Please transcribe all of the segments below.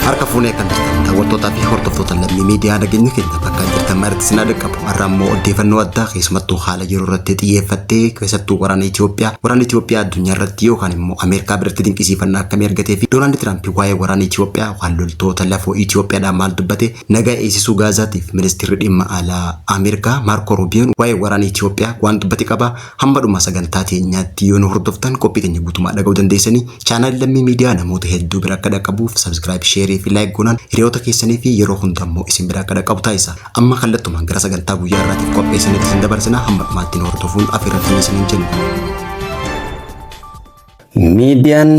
Harka fuunee kan jirtan daawwattootaa fi hordoftoota lammii miidiyaa nageenya keenya bakka jirtan maratti sinaa dhaqqabu. Har'a immoo odeeffannoo addaa keessumattuu haala yeroo irratti xiyyeeffattee keessattuu waraana Itoophiyaa waraana Itoophiyaa addunyaa irratti yookaan immoo Ameerikaa biratti dinqisiifannaa akkamii argatee fi Doonaald Tiraamp waa'ee waraana Itoophiyaa waan loltoota lafoo Itoophiyaadhaan maal dubbate nagaa eegsisuu Gaazaatiif ministeerri dhimma alaa Ameerikaa Maarkoo Ruubiyoon waa'ee waraana Itoophiyaa waan dubbate qaba. Hamma dhuma sagantaa teenyaatti yoo nu hordoftan qophii teenya guutumaa dhaga'uu dandeessanii chaanaalii lammii miidiyaa namoota hedduu bira akka dhaqqabuuf subscribe, share fi like goonaan hiriyoota keessanii fi yeroo hunda immoo isin bira akka dhaqqabu taasisa. Amma kallattumaan gara sagantaa guyyaa irraatiif qopheessanitti isin dabarsina hamma dhumaatti nu hordofuun afeerratanii isiniin jenna. Miidiyaan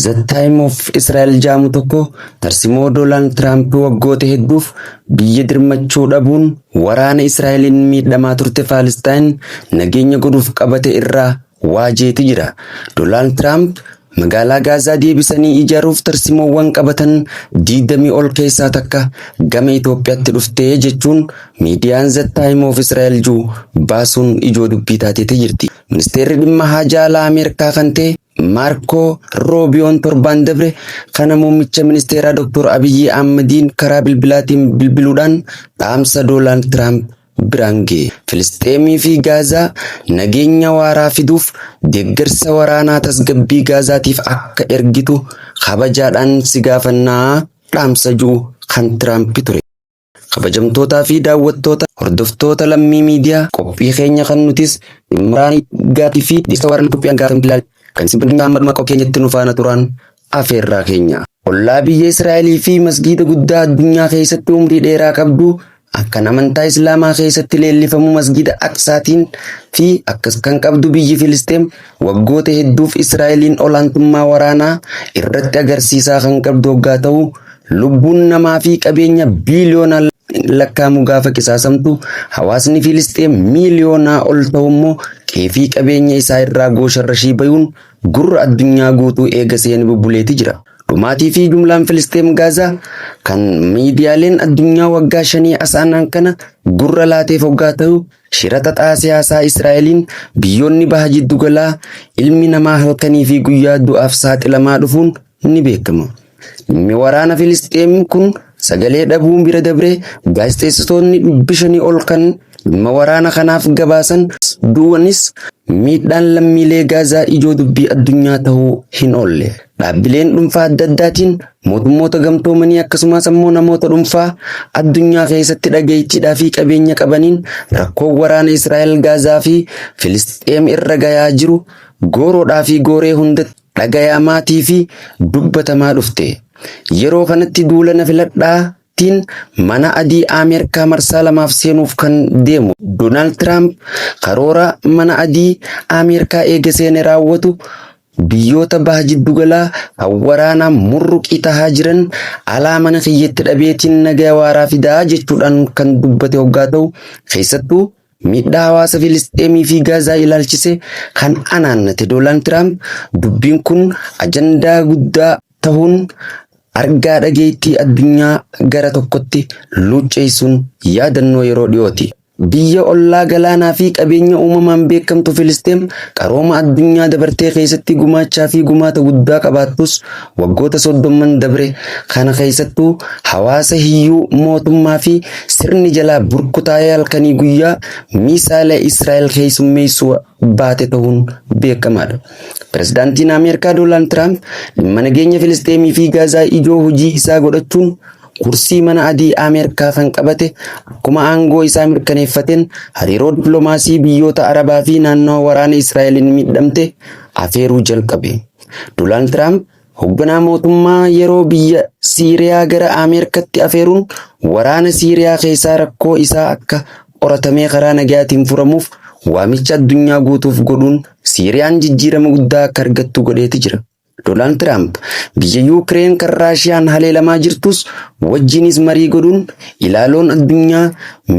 The Time of Israel jedhamu tokko tarsimoo Doonaald Tiraamp waggoota hedduuf biyya dirmachuu dhabuun waraana Israa'eliin miidhamaa turte Faalistaan nageenya godhuuf qabate irraa waajeeti jira. Doonaald Tiraamp magaalaa Gaazaa deebisanii ijaaruuf tarsimoowwan qabatan 20 ol keessaa takka gama Itoophiyaatti dhuftee jechuun miidiyaan The Time of Israel jiru baasuun ijoo dubbii taateeti jirti. Ministeerri dhimma haajaa alaa Ameerikaa kan ta'e Maarkoo Roobiyoon torbaan dabre kana muummicha ministeeraa Dr. Abiyyi Ahmadiin karaa bilbilaatiin bilbiluudhaan dhaamsa Doonaald Tiraamp biraan ga'e. Filisxeemii fi Gaazaa nageenya waaraa fiduuf deeggarsa waraanaa tasgabbii Gaazaatiif akka ergitu kabajaadhaan si gaafannaa dhaamsa jiru kan Tiraamp ture. Kabajamtootaa fi daawwattoota hordoftoota lammii miidiyaa qophii keenya kan nutis dhimma gaatii fi dhiyeessa waraana Itoophiyaan gaafatan ilaali. Kan isin hamma dhuma qophii keenyatti nu faana turan afeerraa keenya. Ollaa biyya Israa'elii fi masgiida guddaa addunyaa keessatti umrii dheeraa qabdu akkan amantaa Islaamaa keessatti leellifamu masgiida Aqsaatiin fi akkas kan qabdu biyyi Filisxeem waggoota hedduuf Israa'eliin olaantummaa waraanaa irratti agarsiisaa kan qabdu hoggaa ta'u lubbuun namaa fi qabeenya biiliyoonaan lakkaa'amu gaafa qisaasamtu hawaasni Filisxeem miiliyoonaa ol ta'u immoo qeefii qabeenya isaa irraa goosharrashii bayuun gurra addunyaa guutuu eega seeni bubbuleeti jira. Dhumaatii fi jumlaan Filisxeem Gaazaa kan miidiyaaleen addunyaa waggaa 5 asaanaan kana gurra laateef hoggaa ta'u shira xaxaa siyaasaa Israa'eliin biyyoonni baha jiddugalaa ilmi namaa halkanii fi guyyaa du'aaf saaxilamaa dhufuun ni beekama. Dhimmi waraana Filisxeem kun sagalee dhabuun bira dabree gaazexeessitoonni 500 ol kan dhimma waraana kanaaf gabaasan du'anis miidhaan lammiilee Gaazaa ijoo dubbii addunyaa ta'uu hin oolle. Dhaabbileen dhuunfaa adda addaatiin mootummoota gamtoomanii akkasumas ammoo namoota dhuunfaa addunyaa keessatti dhageettiidhaa fi qabeenya qabaniin rakkoo waraana Israa'el Gaazaa fi Filisxeem irra gayaa jiru gooroodhaa fi gooree hundatti dhagayamaatii fi dubbatamaa dhufte. Yeroo kanatti duula na filadhaatiin mana adii Ameerikaa marsaa lamaaf seenuuf kan deemu Doonaald Tiraamp karoora mana adii Ameerikaa eega seene raawwatu biyyoota baha jiddugalaa kan waraanaa murruqii tahaa jiran alaa mana kiyyatti dhabeetiin nagaa waaraa fidaa jechuudhaan kan dubbate hoggaa ta'u keessattuu miidhaa hawaasa Filisxeemii fi Gaazaa ilaalchise kan anaannate Doonaald Tiraamp dubbiin kun ajandaa guddaa ta'uun argaa dhageettii addunyaa gara tokkotti luucceessuun yaadannoo yeroo dhiyooti. Biyya ollaa galaanaa fi qabeenya uumamaan beekamtu Filisxeem qarooma addunyaa dabartee keessatti gumaachaa fi gumaata guddaa qabaattus waggoota 30 dabre kana keessattuu hawaasa hiyyuu mootummaa fi sirni jalaa burkutaa'ee halkanii guyyaa miisaala Israa'el keessummeessuu baate ta'uun beekamaadha. Pirezidaantiin Ameerikaa Doonaald Tiraamp dhimma nageenya Filisxeemii fi Gaazaa ijoo hojii isaa godhachuun kursii mana adii Ameerikaa kan qabate akkuma aangoo isaa mirkaneeffateen hariiroo dippiloomaasii biyyoota Arabaa fi naannawa waraana Israa'eliin miidhamte afeeruu jalqabe. Doonaald Tiraamp hoogganaa mootummaa yeroo biyya Siiriyaa gara Ameerikaatti afeeruun waraana Siiriyaa keessaa rakkoo isaa akka qoratamee karaa nagayaatiin furamuuf waamicha addunyaa guutuuf godhuun Siiriyaan jijjiirama guddaa akka argattu godheeti jira. Doonaald Tiraamp biyya Yuukireen kan Raashiyaan haleelamaa jirtus wajjinis marii godhuun ilaaloon addunyaa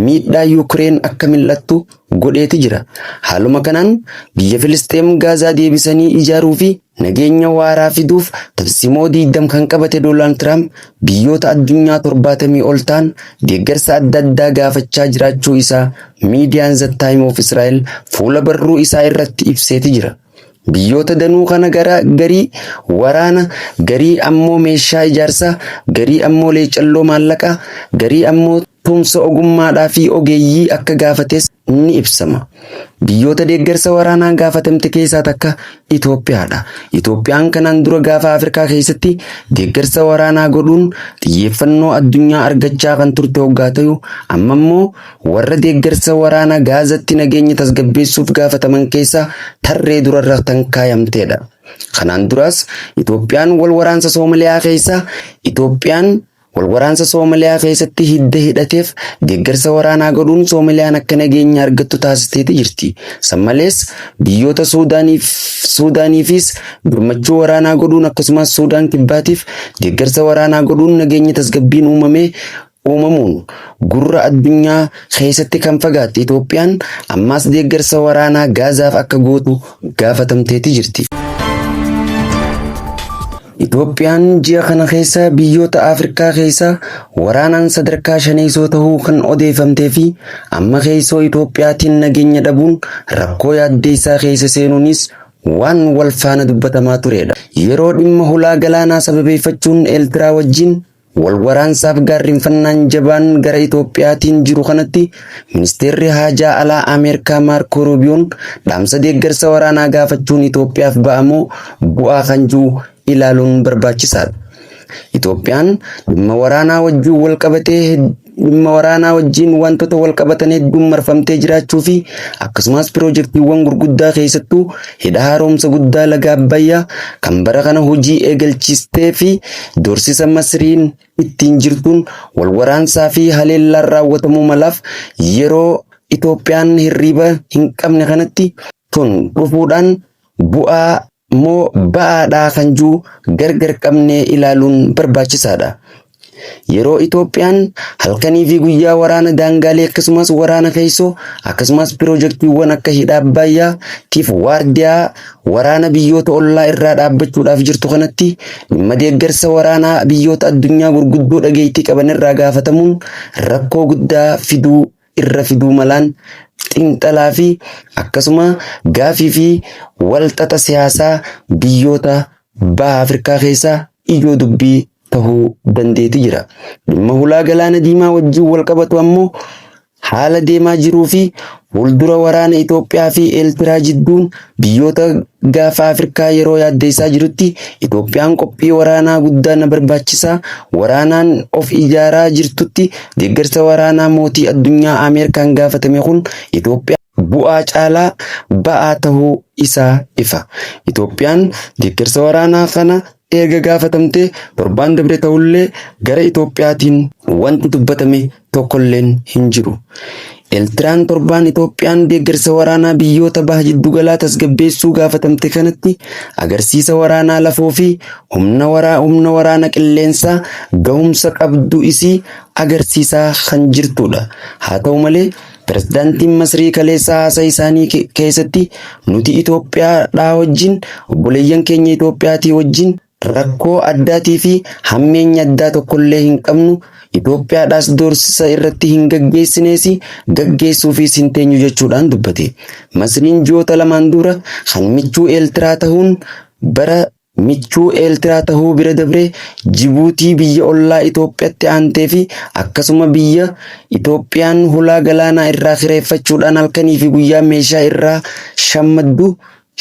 miidhaa Yuukireen akka mil'attu godheeti jira. Haaluma kanaan biyya Filisxeem Gaazaa deebisanii ijaaruu fi nageenya waaraa fiduuf tarsimoo 20 kan qabate Doonaald Tiraamp biyyoota addunyaa 70 ol ta'an deeggarsa adda addaa gaafachaa jiraachuu isaa miidiyaan The Time of Israel fuula barruu isaa irratti ibseeti jira. Biyyoota danuu kana gara garii waraana, garii ammoo meeshaa ijaarsaa, garii ammoo leecalloo maallaqaa, garii ammoo tumsa ogummaadhaa fi ogeeyyii akka gaafates ni ibsama. Biyyoota deeggarsa waraanaa gaafatamte keessaa takka Itoophiyaadha. Itoophiyaan kanaan dura gaafa Afrikaa keessatti deeggarsa waraanaa godhuun xiyyeeffannoo addunyaa argachaa kan turte hoggaa ta'u, amma immoo warra deeggarsa waraanaa Gaazatti nageenya tasgabbeessuuf gaafataman keessaa tarree durarra tan kaayamteedha. Kanaan duraas Itoophiyaan wal waraansa Soomaliyaa keessaa Itoophiyaan wal waraansa Soomaliyaa keessatti hidda hidhateef deeggarsa waraanaa godhuun Soomaliyaan akka nageenya argattu taasisteeti jirti. San malees biyyoota Suudaaniifis birmachuu waraanaa godhuun akkasumas Suudaan Kibbaatiif deeggarsa waraanaa godhuun nageenya tasgabbiin uumamee uumamuun gurra addunyaa keessatti kan fagaatte Itoophiyaan ammaas deeggarsa waraanaa Gaazaaf akka gootu gaafatamteeti jirti. Itoophiyaan ji'a kana keessa biyyoota Afrikaa keessaa waraanaan sadarkaa shaneessoo tahuu kan odeeffamtee fi amma keessoo Itoophiyaatiin nageenya dhabuun rakkoo yaaddeessaa keessa seenuunis waan wal faana dubbatamaa turedha. Yeroo dhimma hulaa galaanaa sababeeffachuun Eeltiraa wajjin wal waraansaaf gaarrenfannaan jabaan gara Itoophiyaatiin jiru kanatti ministeerri haajaa alaa Ameerikaa Maarkoo Ruubiyoon dhaamsa deeggarsa waraanaa gaafachuun Itoophiyaaf ba'amoo bu'aa kan jiru ilaaluun barbaachisaadha. Itoophiyaan dhimma waraanaa wajjin wal qabatee dhimma waraanaa wajjin wantoota wal qabatan hedduun marfamtee jiraachuu fi akkasumas piroojeektiiwwan gurguddaa keessattuu hidha haaromsa guddaa laga Abbayyaa kan bara kana hojii eegalchiistee fi doorsisa Masriin ittiin jirtuun wal waraansaa fi haleellaan raawwatamuu malaaf yeroo Itoophiyaan hirriiba hin qabne kanatti tun dhufuudhaan bu'aa moo ba'aadhaa kan jiru gargar qabnee ilaaluun barbaachisaadha. Yeroo Itoophiyaan halkanii fi guyyaa waraana daangaalee akkasumas waraana keessoo akkasumas piroojeektiiwwan akka hidha Abbayyaa tiif waardiyaa waraana biyyoota ollaa irraa dhaabbachuudhaaf jirtu kanatti dhimma deeggarsa waraanaa biyyoota addunyaa gurguddoo dhageettii qaban irraa gaafatamuun rakkoo guddaa fiduu irra fiduu malaan xiinxalaa fi akkasuma gaafii fi walxaxa siyaasaa biyyoota baha Afrikaa keessaa ijoo dubbii tahuu dandeeti jira. Dhimma hulaa galaana diimaa wajjin wal qabatu ammoo haala deemaa jiruu fi fuuldura waraana Itoophiyaa fi Eeltiraa jidduun biyyoota gaafa Afrikaa yeroo yaaddeessaa jirutti Itoophiyaan qophii waraanaa guddaa na barbaachisaa waraanaan of ijaaraa jirtutti deeggarsa waraanaa mootii addunyaa Ameerikaan gaafatame kun Itoophiyaa bu'aa caalaa ba'aa tahuu isaa ifa. Itoophiyaan deeggarsa waraanaa kana erga gaafatamtee torbaan dabre ta'ullee gara Itoophiyaatiin wanti dubbatame tokkolleen hin jiru. Eeltiraan torbaan Itoophiyaan deeggarsa waraanaa biyyoota baha jiddugalaa tasgabbeessuu gaafatamte kanatti agarsiisa waraanaa lafoo fi humna waraana qilleensaa gahumsa qabdu isii agarsiisaa kan jirtudha. Haa ta'u malee pirezidaantiin Masrii kaleessa haasaa isaanii keessatti nuti Itoophiyaadhaa wajjin obboleeyyan keenya Itoophiyaatii wajjin rakkoo addaatii fi hammeenya addaa tokkollee hin qabnu, Itoophiyaadhaas doorsisa irratti hin gaggeessinees gaggeessuufis hin teenyu jechuudhaan dubbate. Masriin ji'oota lamaan dura kan michuu Eeltiraa tahuun bara michuu Eeltiraa tahuu bira dabree Jibuutii biyya ollaa Itoophiyaatti aantee fi akkasuma biyya Itoophiyaan hulaa galaanaa irraa kireeffachuudhaan halkanii fi guyyaa meeshaa irraa shammaddu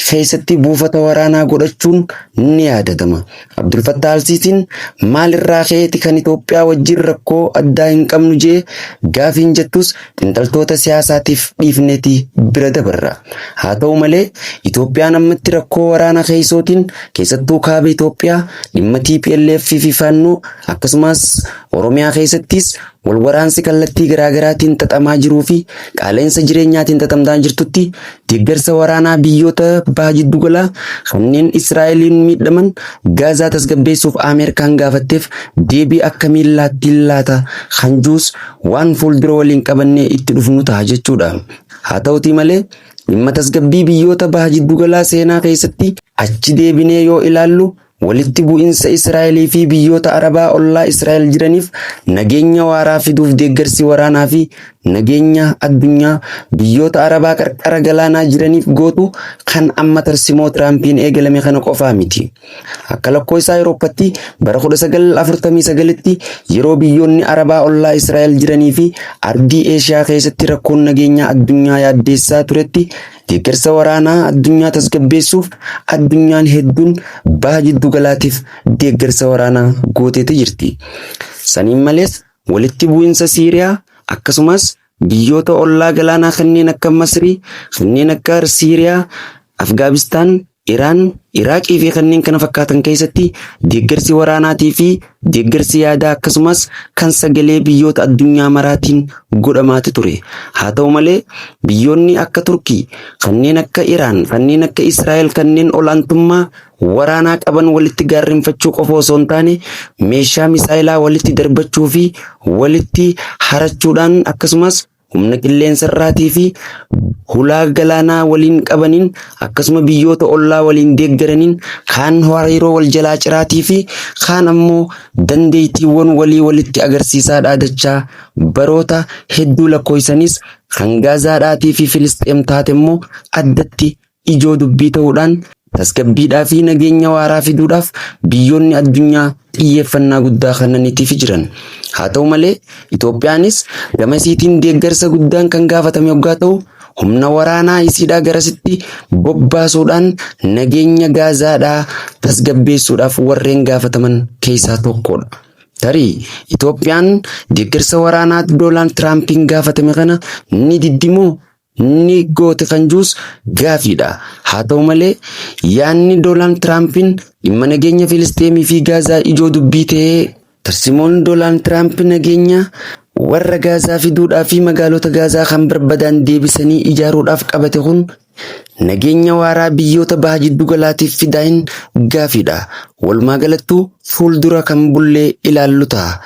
keessatti buufata waraanaa godhachuun ni yaadatama. Abdul Fattah Alsiisiin maalirraa ka'eeti kan Itoophiyaa wajjin rakkoo addaa hin qabnu jee gaafiin jettus xiinxaltoota siyaasaatiif dhiifneeti bira dabarra. Haa ta'u malee Itoophiyaan ammatti rakkoo waraana keessootiin keessattuu kaaba Itoophiyaa dhimma TPLF fi Faannoo akkasumas Oromiyaa keessattis wal waraansi kallattii garaagaraatiin xaxamaa jiruu fi qaala'insa jireenyaatiin xaxamtaa jirtutti deeggarsa waraanaa biyyoota baha jiddugalaa kanneen Israa'eliin miidhaman Gaazaa tasgabbeessuuf Ameerikaan gaafatteef deebii akkamiin laattiin laata kan juus waan fuuldura waliin qabannee itti dhufnu ta'a jechuudha. Haa ta'utii malee dhimma tasgabbii biyyoota baha jiddugalaa seenaa keessatti achi deebinee yoo ilaallu walitti bu'insa Israa'elii fi biyyoota Arabaa ollaa Israa'el jiraniif nageenya waaraa fiduuf deeggarsi waraanaa fi nageenya addunyaa biyyoota Arabaa qarqara galaanaa jiraniif gootu kan amma tarsimoo Tiraampiin eegalame kana qofaa miti. Akka lakkoofsa Awurooppatti bara 1949tti yeroo biyyoonni Arabaa ollaa Israa'el jiranii fi ardii Eeshiyaa keessatti rakkoon nageenyaa addunyaa yaaddeessaa turetti, deeggarsa waraanaa addunyaa tasgabbeessuuf addunyaan hedduun Baha Jiddu Galaatiif deeggarsa waraanaa gooteeti jirti. Saniin malees walitti bu'insa Siiriyaa akkasumas biyyoota ollaa galaanaa kanneen akka Masrii, kanneen akka Siiriyaa, Afgaanistaan, Iraan, Iraaqii fi kanneen kana fakkaatan keessatti deeggarsi waraanaatii fi deeggarsi yaadaa akkasumas kan sagalee biyyoota addunyaa maraatiin godhamaati ture. Haa ta'u malee biyyoonni akka Turkii, kanneen akka Iraan, kanneen akka Israa'el kanneen olaantummaa waraanaa qaban walitti gaarrenfachuu qofa osoo hin taane meeshaa misaayilaa walitti darbachuu fi walitti harachuudhaan, akkasumas humna qilleensarraatii fi hulaa galaanaa waliin qabaniin, akkasuma biyyoota ollaa waliin deeggaraniin, kaan hariiroo wal jalaa ciraatii fi kaan ammoo dandeettiiwwan walii walitti agarsiisaa dhaadachaa baroota hedduu lakkoofsanis, kan Gaazaadhaatii fi Filisxeem taate immoo addatti ijoo dubbii ta'uudhaan tasgabbiidhaa fi nageenya waaraa fiduudhaaf biyyoonni addunyaa xiyyeeffannaa guddaa kennaniitiif jiran. Haa ta'u malee Itoophiyaanis gama isiitiin deeggarsa guddaan kan gaafatame yoggaa ta'u, humna waraanaa isiidhaa garasitti bobbaasuudhaan nageenya Gaazaadhaa tasgabbeessuudhaaf warreen gaafataman keessaa tokkodha. Tarii Itoophiyaan deeggarsa waraanaa Doonaald Tiraampiin gaafatame kana ni diddimoo ni goote kan juus gaafiidha. Haa ta'u malee yaadni Doonaald Tiraampiin dhimma nageenya Filisxeemii fi Gaazaa ijoo dubbii ta'ee, tarsimoon Doonaald Tiraamp nageenya warra Gaazaa fiduudhaa fi magaalota Gaazaa kan barbadaan deebisanii ijaaruudhaaf qabate kun nageenya waaraa biyyoota Baha Jiddu Galaatiif fidaayin gaafiidha. Walumaa galattuu fuuldura kan bullee ilaallu ta'a.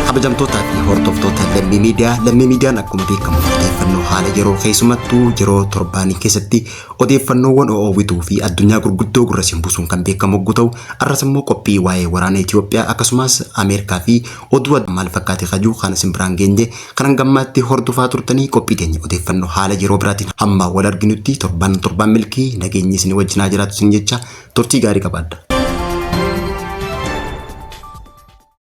Kabajamtootaa fi hordoftoota Lammii Miidiyaa, Lammii Miidiyaan akkuma beekamu odeeffannoo haala yeroo, keessumattuu yeroo torbaanii keessatti odeeffannoowwan oowwituu fi addunyaa gurguddoo gurra siin buusuun kan beekamu yogguu ta'u, arras immoo qophii waa'ee waraana Itoophiyaa akkasumas Ameerikaa fi oduu maal fakkaate kajuu kan isin biraan geenye kan hangammaatti hordofaa turtanii. Qophii keenya odeeffannoo haala yeroo biraatiin hamma wal arginutti torban torban milkii nageenyi isin wajjin haa jiraatu isin jecha, turtii gaarii qabaadha.